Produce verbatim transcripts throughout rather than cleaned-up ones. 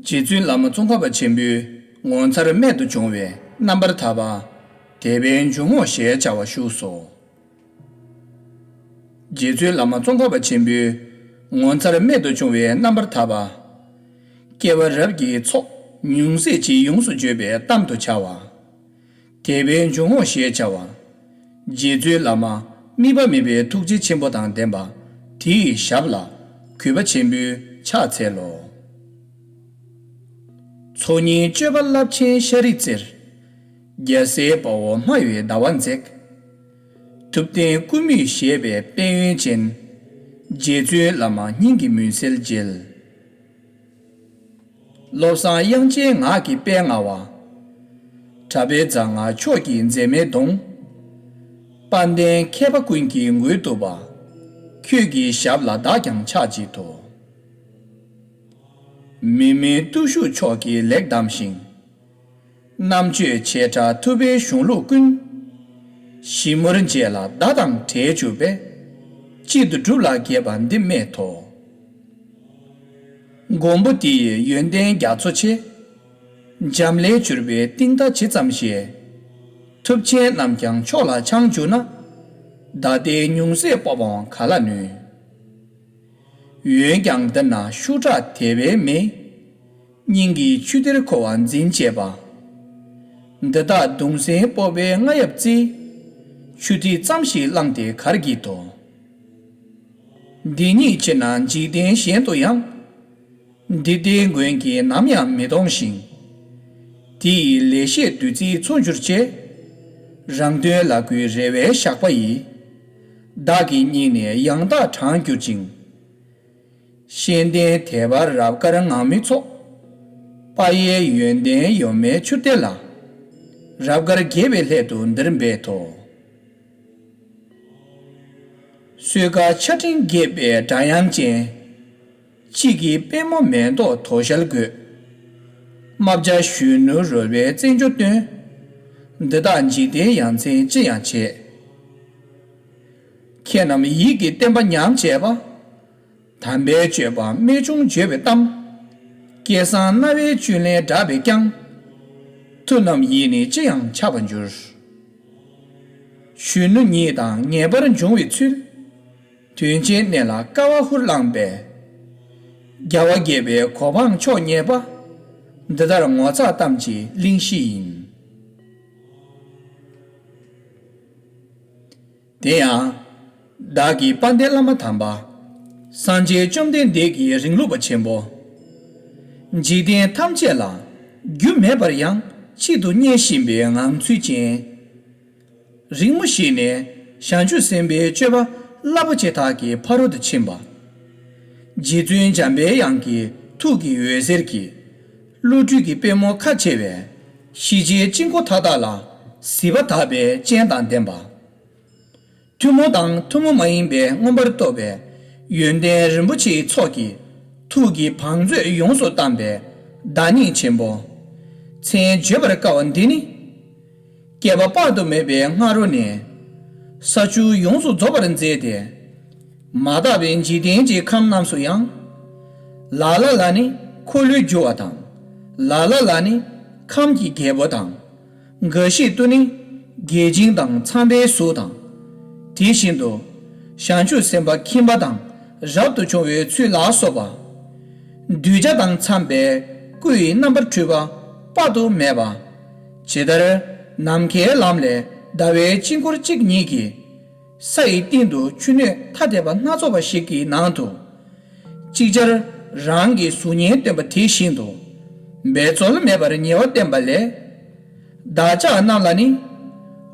རྗེ་བཙུན་བླ་མ་ཙོང་ཁ་པ་ཆེན་པོའི་ངོ་མཚར་རྨད་དུ་བྱུང་བའི་རྣམ་པར་ཐར་པ། དད་པའི་འཇུག་ངོགས་ཞེས་བྱ་བ་བཞུགས་སོ། རྗེ་བཙུན་བླ་མ་ཙོང་ཁ་པ་ཆེན་པོའི་ངོ་མཚར་རྨད་དུ་བྱུང་བའི་རྣམ་པར་ཐར་པ། སྐྱེ་བ་རབས་ཀྱི་ཚོགས་ཉུང་ཟད་ཅིག་ཡོངས་སུ་བརྗོད་པའི་གཏམ་དུ་བྱ་བ། དད་པའི་འཇུག་ངོགས་ཞེས་བྱ་བ། རྗེ་བཙུན་བླ་མ་དམིགས་པ་མེད་པའི་ཐུགས་རྗེ་ཆེན་པོ་དང་ལྡན་པ་དེའི་ཞབས་ལ་གུས་པ་ཆེན་པོས་ཕྱག་འཚལ་ལོ། ཚོགས་གཉིས་སྤྱོད་པ་རླབས་ཆེན་ཤ་རི་རྩེར། རྒྱལ་སྲས་དཔའ་བོ་སྨྲ་བའི་ཟླ་བ་འཛེགས། ཐུབ་བསྟན་ཀུ་མུད་བཞད་པའི་དཔལ་ཡོན་ཅན། རྗེ་བཙུན་བླ་མ་སྙིང་གི་མུན་སེལ་མཇལ། བློ་བཟང་དབྱངས་ཅན་ངག་གི་དཔལ་མངའ་བ། གྲགས་པའི་མཛངས་སྔགས་མཆོག་གི་མཛེས་མའི་གདོང་། དཔལ་ལྡན་མཁས་པ་ཀུན་གྱི་མགུལ་གཏུགས་པ། ཁྱོད་ཀྱི་ཞབས་ལ་བདག་ཀྱང་ཕྱག་བགྱིད་དོ། མི་མེད་བརྟུལ་ཞུགས་མཆོག་གིས་ལེགས་བསྡམས་ཤིང་། རྣམ་དཔྱོད་ཆེ་ཕྲ་ཐུབ་པའི་གཞུང་ལུགས་ཀུན། ཞིབ་མོར་མཇལ་ལ་བརྡ་དང་བྲལ་གྱུར་པས། གཅིག་ཏུ་སྒྲུབ་ལ་དགྱེས་པ་འདི་རྨད་དོ། མགོན་པོ་དེ་ཡི་ཡོན་ཏན་རྒྱ་མཚོ་ཆེ། འབྱམས་ཀླས་གྱུར་པའི་གཏིང་མཐའ་ཇི་ཙམ་ཞེས། ཐུབ་ཆེན་རྣམས་ཀྱང་མཆོག་ལ་འཆང་གྱུར་ན། ད་ལྟའི་ཉུང་ཟད་སྤོབས་པའང་ག་ལ་ནུས། འོན་ཀྱང་འདི་ན་ཤུགས་དྲག་དད་པའི་མེ། སྙིང་གི་ཆུ་གཏེར་འཁོར་བ་འཛིན་བྱེད་པ། འདི་དག་གདུང་སེམས་སྤོབས་པའི་རྔ་ཡབ་རྩེའི། ཆུ་ཐིགས་ཙམ་ཞིག་བླངས་ཏེ་གར་བགྱིད་དོ། འདི་ཉིད་ཕྱིར་ན་འཇིག་རྟེན་གཞན་དུ་ཡང་། འདི་ལྟའི་མགོན་གྱིས་ནམ་ཡང་མི་གཏོང་ཞིང་། དེ་ཡི་ལེགས་བཤད་བདུད་རྩིའི་མཚོ་འགྱུར་བྱེད། རང་དོན་ལ་གུས་རེ་བའི་ཞགས་པ་ཡིས། བདག་གི་སྙིང་ནས་ཡང་དག་དྲངས་གྱུར་ཅིང་། ཤེས་ལྡན་དད་པ་རབ་དཀར་ངང་མོའི་ཚོགས། དཔག་ཡས་ཡོན་ཏན་ཡོད་མེད་ཆུ་གཏེར་ལ། རབ་དཀར་རྒྱས་པའི་སླད་དུ་འདིར་འབད་དོ། གསོལ་ཁ་ཆར་སྤྲིན་འགེབས་པའི་སྒྲ་དབྱངས་ཅན། དཔྱིད་ཀྱི་པད་མོ་མེ་ཏོག་དོ་ཤལ་དགོད། རྨ་བྱ་གཞོན་ནུ་རོལ་པའི་རྩེད་འཇོ་སྟོན། འདི་དག་འཇིག་རྟེན་ཡ་མཚན་ཅི་ཡང་བྱེད། ཁྱེད་རྣམས་ཡིད་ཀྱི་བསྟན་པ་ཉམས་བྱས་པ། དམ་པའི་སྤྱོད་པ་རྨད་བྱུང་བརྗོད་པའི་གཏམ། སྐལ་བཟང་རྣ་བའི་བཅུད་ལེན་བསྒྲགས་པས་ཀྱང་། མཐུ་རྣམས་ཡིད་ནི་ཅི་ཡང་ཆགས་པར་འགྱུར། གཞོན་ནུ་ཉིད་དང་ངེས་པར་འབྱུང་བའི་ཚུལ། དོན་ཆེན་གནད་ལ་དཀའ་བ་ཧུར་བླངས་པས། རྒྱལ་བ་དགྱེས་པའི་གོ་འཕང་མཆོག་བརྙེས་པ། འདི་ལྟར་ངོ་མཚར་གཏམ་གྱི་གླེང་གཞི་ཡིན། དེ་ཡང་། བདག་གི་དཔལ་ལྡན་བླ་མ་དམ་པ། སངས་རྒྱས་བཅོམ་ལྡན་འདས་ཀྱི་རིང་ལུགས་པ་ཆེན་པོ། འཇིག་རྟེན་ཐམས་ཅད་ལ་རྒྱུ་མེད་པར་ཡང་གཅིག་ཏུ་བརྙེས་བཞིན་པའི་ངང་ཚུལ་ཅན། རིང་མོ་ཞིག་ནས་བྱང་ཆུབ་སེམས་དཔའི་སྤྱོད་པ་རླབས་པོ་ཆེ་དག་གི་ཕ་རོལ་ཏུ་ཕྱིན་པ། རྗེ་བཙུན་འཇམ་པའི་དབྱངས་ཀྱི་ཐུགས་ཀྱི་འོད་ཟེར་གྱིས། བློ་གྲོས་ཀྱི་པད་མོ་ཁ་ཕྱེ་བས། ཤེས་བྱའི་དཀྱིལ་འཁོར་མཐའ་དག་ལ་གཟིགས་པ་དག་པའི་སྤྱན་དང་ལྡན་པ། ཐུན་མོང་དང་ཐུན་མོང་མ་ཡིན་པའི་མངོན་པར་རྟོགས་པའི་ཡོན་ཏན་རིན་པོ་ཆེའི་ཚོགས་ཀྱིས་ཐུགས་ཀྱི་བང་མཛོད་ཡོངས་སུ་གཏམས་པའི་བདག་ཉིད་ཆེན་པོ། མཚན་བརྗོད་པར་དཀའ་བ་འདི་ནི། བསྐལ་པ་དཔག་ཏུ་མེད་པའི་སྔ་རོལ་ནས། ས་བཅུ་ཡོངས་སུ་རྫོགས་པར་མཛད་དེ། མ་དག་པའི་འཇིག་རྟེན་གྱི་ཁམས་རྣམས་སུ་ཡང་། ལ་ལ་ལ་ནི་འཁོར་ལོས་སྒྱུར་བ་དང་། ལ་ལ་ལ་ནི་ཁམས་ཀྱི་རྒྱལ་པོ་དང་། འགའ་ཞིག་ཏུ་ནི་རྒྱལ་ཆེན་དང་འཚམ་པའི་གཟུགས་དང་། དེ་བཞིན་དུ་བྱང་ཆུབ་སེམས་དཔའ་ཁྱིམ་པ་དང་རབ་ཏུ་བྱུང་བའི་ཚུལ་ལ་སོགས་པ། གདུལ་བྱ་དང་འཚམ་པའི་སྐུ་ཡི་རྣམ་པར་འཕྲུལ་པ་དཔག་ཏུ་མེད་པ། ཇི་ལྟར་ནམ་མཁའི་ལམ་ལས་ཟླ་བའི་དཀྱིལ་འཁོར་གཅིག་ཉིད་ཀྱིས། ས་ཡི་སྟེང་དུ་ཆུ་སྣོད་ཐ་དད་པ་སྣ་ཚོགས་པ་ཞིག་གི་ནང་དུ། ཅིག་ཅར་རང་གི་གཟུགས་བརྙན་སྟོན་པ་དེ་བཞིན་དུ། འབད་རྩོལ་མེད་པར་ཉེ་བར་བསྟན་པ་ལས། བདག་ཅག་རྣམས་ལ་ནི།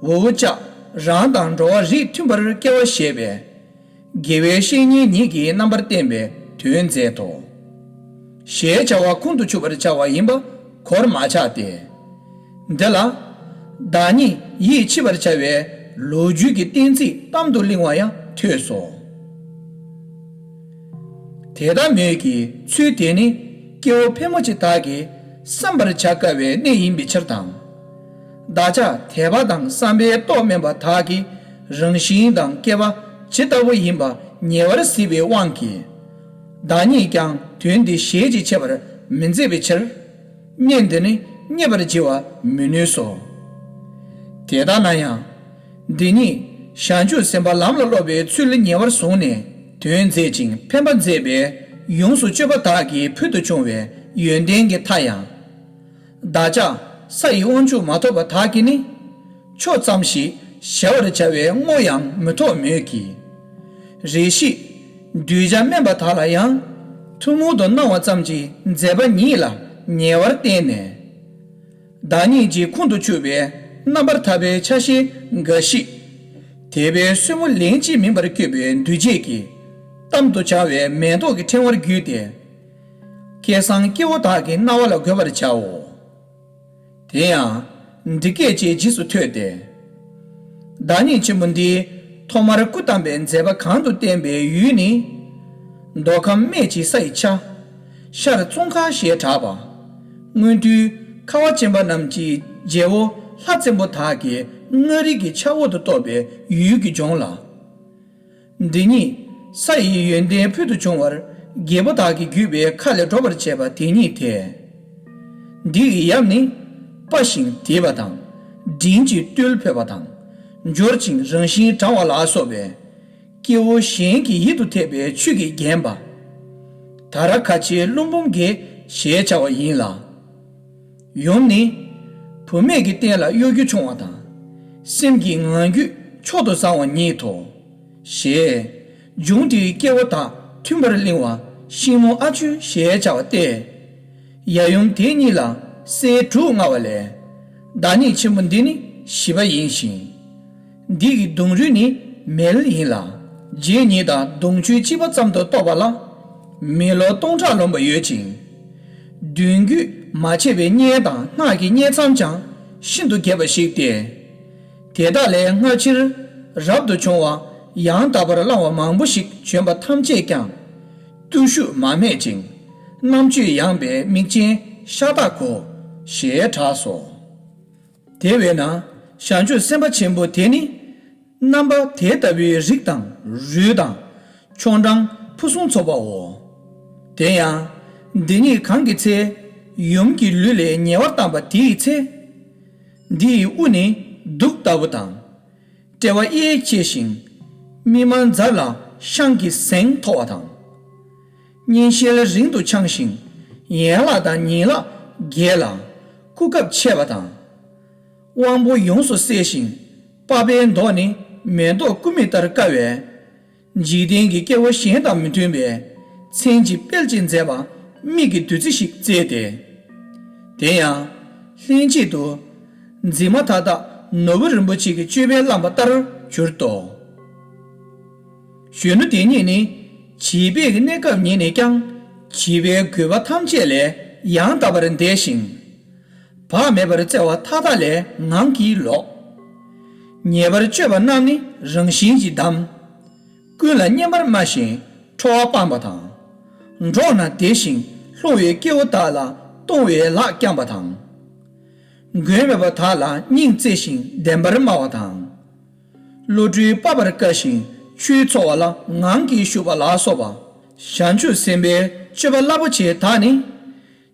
འུ་ཅག་རང་དང་འགྲོ་བ་རིགས་མཐུན་པར་སྐྱེ་བ་བཞེས་པའི། དགེ་བའི་བཤེས་གཉེན་ཉིད་ཀྱི་རྣམ་པར་བསྟན་པའི་དོན་མཛད་དོ། ཞེས་བྱ་བ་ཁུང་དུ་ཆུད་པར་བྱ་བ་ཡིན་པ་གོར་མ་ཆག་སྟེ། འདི་ལ། བདག་ཉིད་ཡིད་ཆེས་པར་བྱ་བའི་ལོ་རྒྱུས་ཀྱི་གཏན་ཚིགས་གཏམ་དུ་གླེང་བ་ཡང་ཐོས་སོ། དེ་ལྟ་མོད་ཀྱི་ཚུལ་དེ་ནི་སྐྱེ་བོ་ཕལ་མོ་ཆེ་དག་གིས་བསམ་པར་བྱ་དཀའ་བའི་གནས་ཡིན་པའི་ཕྱིར་དང་། བདག་ཅག་དད་པ་དང་བསམ་པའི་རྟོག་མེད་པ་དག་གིས་རང་བཞིན་དང་སྐལ་པ་ཇི་ལྟ་བུ་ཡིན་པ་ཉེ་བར་གཟིགས་པའི་དབང་གིས། བདག་ཉིད་ཀྱང་དོན་འདི་ཞལ་གྱིས་འཆད་པར་ མི་མཛད་པའི་ཕྱིར། གཉེན་འདི་ནི་རྙེད་པར་བགྱི་བ་མི་ནུས་སོ། དེ་ལྟ་ན་ཡང་། འདི་ཉིད་བྱང་ཆུབ་སེམས་དཔའ་ལམ་ལ་སློབ་པའི་ཚུལ་ཉེ་བར་བཟུང་ནས་དོན་མཛད་ཅིང་ཕན་པ་མཛད་པས་ཡོངས་སུ་སྤྱོད་པ་དག་གི་ཕུལ་དུ་བྱུང་བའི་ཡོན་ཏན་གྱི་མཐའ་ཡང་། བདག་ཅག་ས་ཡི་དབང་ཕྱུག་མ་ཐོབ་པ་དག་གིས་ནི། ཕྱོགས་ཙམ་ཞིག་གཞལ་བར་བྱ་བའི་རྔོ་ཡང་མི་ཐོགས་མོད་ཀྱི། རེ་ཞིག་གདུལ་བྱ་དམན་པ་དག་ལ་ཡང་། ཐུན་མོང་དུ་སྣང་བ་ཙམ་གྱི་མཛད་པ་ཉིད་ལ་ཉེ་བར་བསྟན་ནས། བདག་ཉིད་ཀྱི་ཁོང་དུ་ཆུད་པའི་རྣམ་པར་ཐར་པའི་ཆ་ཤས་འགའ་ཞིག་དད་པའི་སེན་མོ་ལན་གཅིག་མིན་པར་བསྐྱོད་པའི་འདུ་བྱེད་ཀྱི་གཏམ་དུ་བྱ་བའི་མེ་ཏོག་གི་ཕྲེང་བར་བརྒྱུད་དེ། སྐལ་བཟང་སྐྱེ་བོ་དག་གི་རྣ་བ་ལ་འགོད་པར་བྱའོ། དེ་ཡང་། འདི་སྐད་ཅེས་རྗེས་སུ་ཐོས་ཏེ། བདག་ཉིད་ཆེན་པོ་འདིས་ཐོག་མར་སྐུ་བལྟམས་པའི་མཛད་པ་གང་དུ་བསྟན་པའི་ཡུལ་ནི། མདོ་ཁམས་སྨད་ཀྱི་ས་ཡི་ཆ། ཤར་ཙོང་ཁ་ཞེས་གྲགས་པ། སྔོན་དུས་ཁ་བ་ཅན་པ་རྣམས་ཀྱི་རྒྱལ་པོ་ལྷ་བཙན་པོ་དག་གིས་མངའ་རིས་ཀྱི་ཆ་འོག་ཏུ་གཏོགས་པའི་ཡུལ་གྱི་ལྗོངས་ལ། འདི་ཉིད་ས་ཡི་ཡོན་ཏན་ཕུལ་དུ་བྱུང་བར་རྒྱལ་པོ་དག་གི་བརྒྱུད་པའི་ཁ་ལས་སྒྲོག་པར་བྱེད་པ་དེ་ཉིད་དེ། འདི་ཡི་ཡབ་ནི་དཔའ་ཞིང་དེས་པ་དང་། འབྲིང་གིས་བཏུལ་ཕོད་པ་དང་། འབྱོར་ཅིང་རང་བཞིན་དྲང་བ་ལ་སོགས་པའི་སྐྱེ་བོ་གཞན་གྱི་ཡིད་དུ་འཐད་པའི་ཆོས་ཀྱིས་བརྒྱན་པ། དྷ་ར་ཁ་ཆེའི་ཀླུ་འབུམ་དགེ་ཞེས་བྱ་བ་ཡིན་ལ། ཡུམ་ནི། བུད་མེད་ཀྱི་སྟན་ལ་གཡོ་སྒྱུ་ཆུང་བ་དང་། སེམས་ཀྱི་ངང་རྒྱུད་མཆོག་ཏུ་བཟང་བ་ཉིད་དོ། ཞེས། འབྱུང་ལྡན་སྐྱེ་བོ་དག་མཐུན་པར་གླེང་བ་ཤིང་མོ་ཨ་ཆུ་ཞེས་བྱ་བ་སྟེ། ཡབ་ཡུམ་དེ་གཉིས་ལ་སྲས་དྲུག་མངའ་བ་ལས། བདག་ཉིད་ཆེན་པོ་འདི་ནི་བཞི་པ་ཡིན་ཞིང་། འདི་ཡི་གདུང་རུས་ནི་མེལ་ཡིན་ལ། རྗེ་ཉིད་དང་གདུང་ཆོས་གཅིག་པ་ཙམ་དུ་གཏོགས་པ་ལ། མི་ལོ་སྟོང་ཕྲག་ལོན་པ་ཡོད་ཅིང་། མདུན་རྒྱུད་མ་ཆད་པའི་གཉེན་དང་སྔགས་ཀྱི་གཉེན་ཚང་ཀྱང་ཤིན་ཏུ་རྒྱས་པ་ཞིག་སྟེ། དེ་དག་ལས་སྔ་ཕྱིར་རབ་ཏུ་བྱུང་བ་ཡང་དག་པར་བླང་བ་མང་པོ་ཞིག་བྱོན་པ་ཐམས་ཅད་ཀྱང་། བརྟུལ་ཞུགས་མ་སྨད་ཅིང་རྣམ་དཔྱོད་ཡངས་པའི་མིག་ཅན་ཤ་སྟག་གོ། ཞེས་གྲགས་སོ། དེ་བས་ན་བྱང་ཆུབ་སེམས་དཔའ་ཆེན་པོ་དེ་ནི། རྣམ་པ་དེ་ལྟ་བུའི་རིགས་དང་རུས་དང་། ཆོ་འབྲང་ཕུན་སུམ་ཚོགས་པའོ། དེ་ཡང་། འདི་ཉིད་གང་གི་ཚེ། ཡུམ་གྱི་ལུས་ལས་ཉེ་བར་བཏང་པ་དེ་ཡི་ཚེ། འདི་ཡི་དབུ་ནི་གདུགས་ལྟ་བུ་དང་། དཔྲལ་བ་གཡས་ཆེ་ཞིང་། སྨིན་མ་འཛར་ལ་ཤངས་ཀྱི་ཟེང་མཐོ་བ་དང་། སྙན་ཤལ་རིང་དུ་འཕྱང་ཞིང་། ཡན་ལག་དང་ཉིང་ལག་རྒྱས་ལ་སྐུ་ཁབ་ཆེ་བ་དང་། དབང་པོ་ཡོངས་སུ་གསལ་ཞིང་། པགས་པའི་མདོག་ནི་མེ་ཏོག་ཀུ་མུད་ལྟར་དཀར་བས། འཇིག་རྟེན་གྱི་སྐྱེ་བོ་གཞན་དང་མི་མཐུན་པའི་མཚན་གྱི་དཔལ་གྱིས་མཛེས་པ་མིག་གི་བདུད་རྩི་ཞིག་བསྩལ་ཏེ། དེ་ཡང་། ལྷན་ཅིག་ཏུ། འཛིན་མ་ཐག་ཐག་ནོར་བུ་རིན་པོ་ཆེ་གི་ཅོད་པན་བླངས་པ་ལྟར་གྱུར་ཏོ། གཞོན་ནུ་དེ་ཉིད་ནི། བྱིས་པའི་གནས་སྐབས་ཉིད་ནས་ཀྱང་། བྱིས་པའི་རྒོད་པ་ཐམས་ཅད་ལས་ཡང་དག་པར་འདས་ཤིང་། བག་མེད་པར་བརྩེ་བ་མཐའ་དག་ལས་ངང་གིས་ལོག་ཉེས་པར་སྤྱོད་པ་རྣམས་ནི་རང་བཞིན་གྱིས་བསྡམས། ཀུན་ལ་སྙན་པར་སྨྲ་ཞིང་ཁྲོ་བ་སྤངས་པ་དང་། འགྲོགས་ན་བདེ་ཞིང་སློང་བའི་སྐྱེ་བོ་དག་ལ་གཏོང་བའི་ལག་བརྐྱངས་པ་དང་། མགོན་མེད་པ་དག་ལ་སྙིང་བརྩེ་ཞིང་བདེན་པར་སྨྲ་བ་དང་། བློ་གྲོས་དཔའ་བར་དཀའ་ཞིང་ཆོས་འཚོ་བ་ལ་ངང་གིས་ཞུགས་པ་ལ་སོགས་པ། བྱང་ཆུབ་སེམས་དཔའི་སྤྱོད་པ་རླབས་པོ་ཆེ་དག་ནི།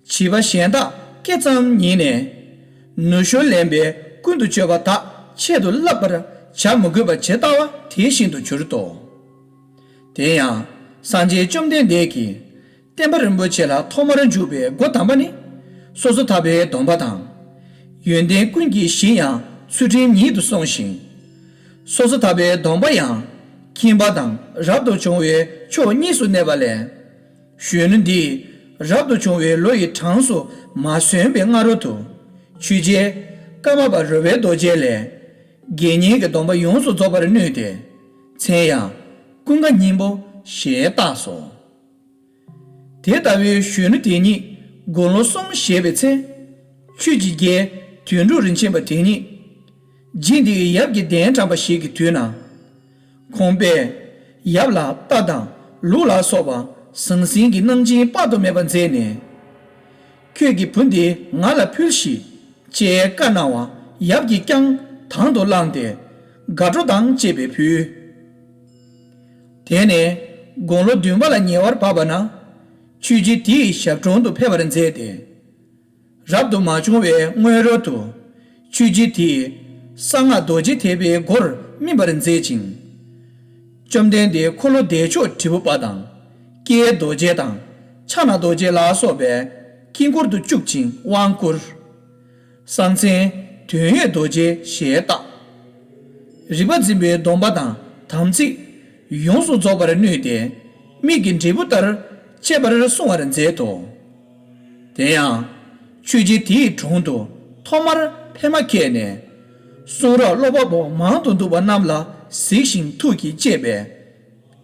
བྱིས་པ་གཞན་དག་སྐད་ཙམ་ཉིད་ནས། ནུ་ཞོ་ལེན་པའི་ཀུན་ཏུ་སྤྱོད་པ་དག་ཆེད་དུ་བསླབ་པར་བྱ་མི་དགོས་པ་ཇི་ལྟ་བ་དེ་བཞིན་དུ་གྱུར་ཏོ། དེ་ཡང་སངས་རྒྱས་བཅོམ་ལྡན་འདས་ཀྱིས་བསྟན་པ་རིན་པོ་ཆེ་ལ་ཐོག་མར་འཇུག་པའི་སྒོ་དམ་པ་ནི། སོ་སོ་ཐར་པའི་སྡོམ་པ་དང་། ཡོན་ཏན་ཀུན་གྱི་གཞི་ཡང་ཚུལ་ཁྲིམས་ཉིད་དུ་གསུངས་ཤིང་། སོ་སོ་ཐར་པའི་སྡོམ་པ་ཡང་ཁྱིམ་པ་དང་རབ་ཏུ་བྱུང་བའི་ཕྱོགས་གཉིས་སུ་གནས་པ་ལས། གཞོན་ནུ་འདིས་རབ་ཏུ་བྱུང་བའི་ལོ་ཡི་གྲངས་སུ་མ་སོན་པའི་སྔ་རོལ་དུ། ཆོས་རྒྱལ་ཀ་མ་པ་རོལ་པའི་རྡོ་རྗེ་ལས། དགེ་བསྙེན་གྱི་སྡོམ་པ་ཡོངས་སུ་རྫོགས་པར་ནུས་ཏེ། མཚན་ཡང་ཀུན་དགའ་སྙིང་པོ་ཞེས་བཏགས་སོ། དེ་ལྟ་བུའི་གཞོན་ནུ་དེ་ཉིད་དགུང་ལོ་གསུམ་བཞེས་པའི་ཚེ། ཆོས་ཀྱི་རྒྱལ་དོན་གྲུབ་རིན་ཆེན་པ་དེ་ཉིད། རྗེ་འདིའི་ཡབ་ཀྱི་གདན་དྲངས་པ་ཞིག་གི་དུས་ན། ཁོང་པས་ཡབ་ལ་རྟ་དང་ལུག་ལ་སོགས་པ་ཟང་ཟིང་གི་གནང་སྦྱིན་དཔག་ཏུ་མེད་པ་མཛད་ནས། ཁྱོད་ཀྱི་བུ་འདི་ང་ལ་ཕུལ་ཞིག་ཅེས་བཀའ་གནང་བ་ཡབ་ཀྱིས་ཀྱང་དང་དུ་བླངས་ཏེ་དགའ་སྤྲོ་དང་བཅས་པས་ཕུལ། དེ་ནས་དགུང་ལོ་བདུན་པ་ལ་ཉེ་བར་བབས་པ་ན། ཆོས་རྗེ་དེའི་ཞབས་དྲུང་དུ་ཕེབས་པར་མཛད་དེ། རབ་ཏུ་མ་བྱུང་བའི་སྔོན་རོལ་དུ། ཆོས་རྗེ་དེས་གསང་སྔགས་རྡོ་རྗེ་ཐེག་པའི་སྒོར་སྨིན་པར་མཛད་ཅིང་། བཅོམ་ལྡན་འདས་འཁོར་ལོ་བདེ་མཆོག་དྲིལ་བུ་པ་དང་། ཀྱེ་རྡོ་རྗེ་དང་། ཕྱག་ན་རྡོ་རྗེ་ལ་སོགས་པའི་དཀྱིལ་འཁོར་དུ་བཅུག་ཅིང་དབང་བསྐུར། གསང་མཚན་དོན་ཡོད་རྡོ་རྗེ་ཞེས་བཏགས། རིག་པ་འཛིན་པའི་སྡོམ་པ་དང་དམ་ཚིག་ཡོངས་སུ་རྫོགས་པར་ནུས་ཏེ། མིག་གི་འབྲས་བུ་ལྟར་སྤྱད་པར་གསུང་བར་མཛད་དོ། དེ་ཡང་། ཆོས་རྗེ་དེའི་དྲུང་དུ་ཐོག་མར་ཕེབས་མ་ཁད་ནས། གསུང་རབ་ཀློག་པ་པོ་མང་དུ་འདུག་པ་རྣམས་ལ་གཟིགས་ཤིང་ཐུགས་ཀྱིས་དཔྱད་པས།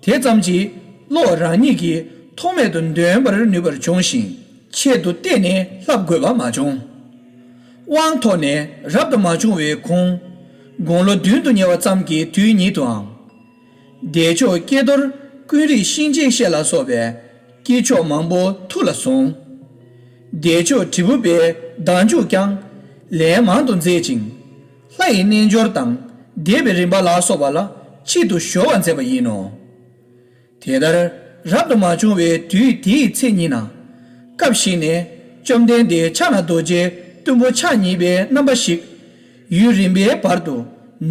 དེ་ཙམ་གྱིས་བློ་རང་ཉིད་ཀྱིས་ཐོགས་མེད་དུ་འདོན་པར་ནུས་པར་བྱུང་ཞིང་། ཆེད་དུ་གཏད་ནས་བསླབ་དགོས་པ་མ་བྱུང་། དབང་ཐོབ་ནས་རབ་ཏུ་མ་བྱུང་བའི་གོང་། དགུང་ལོ་བདུན་དུ་ཉེ་བ་ཙམ་གྱི་དུས་ཉིད་དུའང་། བདེ་མཆོག་ཀྱེ་རྡོར་ཀུན་རིག་གཤིན་རྗེའི་གཤེད་ལ་སོགས་པའི་སྐྱེས་མཆོག་མང་པོ་ཐུགས་ལ་བཟུང་། བདེ་མཆོག་དྲིལ་བུ་པའི་བདག་འཇུག་ཀྱང་ལན་མང་དུ་མཛད་ཅིང་། ལྷ་ཡི་རྣལ་འབྱོར་དང་བཟླས་པའི་རིམ་པ་ལ་སོགས་པ་ལ་ཆེད་དུ་གཞོལ་བར་མཛད་པ་ཡིན་ནོ། དེ་ལྟར་རབ་ཏུ་མ་བྱུང་བའི་དུས་དེའི་ཚེ་ཉིད་ན། སྐབས་ཤིག་ནས་བཅོམ་ལྡན་འདས་ཕྱག་ན་རྡོ་རྗེ་གཏུམ་པོ་ཕྱག་གཉིས་པའི་རྣམ་པ་ཞིག་ཡུན་རིང་པོའི་བར་དུ་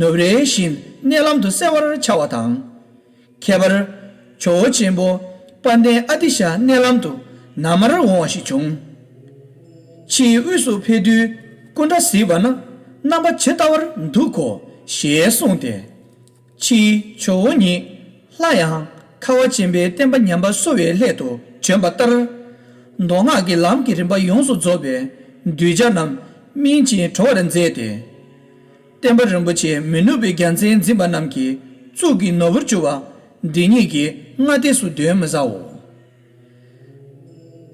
ནུབ་རེ་བཞིན་མནལ་ལམ་དུ་གསལ་བར་འཆར་བ་དང་། ཁྱད་པར་ཇོ་བོ་ཆེན་པོ་དཔལ་ལྡན་ཨ་ཏི་ཤ་མནལ་ལམ་དུ་ན་མར་འོང་བ་ཞིག་བྱུང་། ཕྱིའི་དབུས་སུ་ཕེབས་དུས་སྐུ་འདྲ་གཟིགས་པ་ན་རྣམ་པ་ཇི་ལྟ་བར་འདུག་གོ་ཞེས་གསུངས་ཏེ། ཕྱིའི་ཇོ་བོ་ཉིད་སླར་ཡང་ཁ་བ་ཅན་པའི་བསྟན་པ་ཉམས་པ་གསོ་བའི་སླད་དུ་བྱོན་པ་ལྟར། མདོ་སྔགས་ཀྱི་ལམ་གྱི་རིམ་པ་ཡོངས་སུ་རྫོགས་པའི་གདུལ་བྱ་རྣམས་སྨིན་ཅིང་གྲོལ་བར་མཛད་དེ། བསྟན་པ་རིན་པོ་ཆེ་མི་ནུབ་པའི་རྒྱལ་མཚན་འཛིན་པ་རྣམས་ཀྱི་གཙུག་གི་ནོར་བུར་གྱུར་པ་འདི་ཉིད་ཀྱི་སྔ་ལྟས་སུ་འདོན་མི་བཟའོ།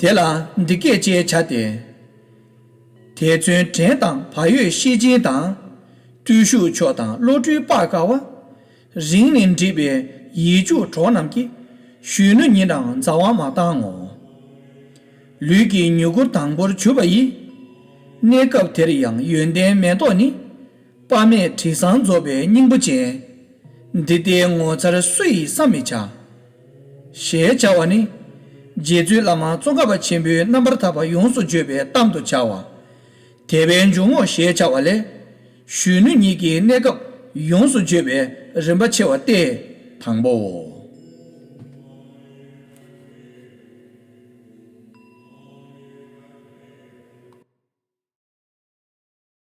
དེ་ལ་འདི་སྐད་ཅེས་བྱ་སྟེ། དེ་ཚུན་བྲན་དང་བག་ཡོད་ཤེས་ཅན་དང་། བརྟུལ་ཞུགས་མཆོག་དང་བློ་གྲོས་དཔའ་དཀའ་བ། རིང་ནས་འདྲིས་པའི་ཡིད་གཅུགས་གྲོགས་རྣམས་ཀྱིས། གཞོན་ནུ་ཉིད་རང་མཛའ་བ་མ་བཏང་ངོ་། ལུས་ཀྱི་མྱུ་གུར་དང་པོར་གྱུར་པ་ཡི། གནས་སྐབས་དེར་ཡང་ཡོན་ཏན་མེ་ཏོག་ནི། དཔག་མེད་དྲི་བཟང་རྫོགས་པའི་སྙིང་པོ་ཅན། འདི་ལྟའི་ངོ་མཚར་སུ་ཡིས་བསམ་མི་བྱ། ཞེས་བྱ་བ་ནི། རྗེ་བཙུན་བླ་མ་ཙོང་ཁ་པ་ཆེན་པོའི་རྣམ་པར་ཐར་པ་ཡོངས་སུ་བརྗོད་པའི་གཏམ་དུ་བྱ་བ། དད་པའི་འཇུག་ངོགས་ཞེས་བྱ་བ་ལས། གཞོན་ནུ་ཉིད་ཀྱི་གནས་སྐབས་ཡོངས་སུ་བརྗོད་པའི་རིམ་པ་ཆེ་བ་སྟེ། དང་པོའོ།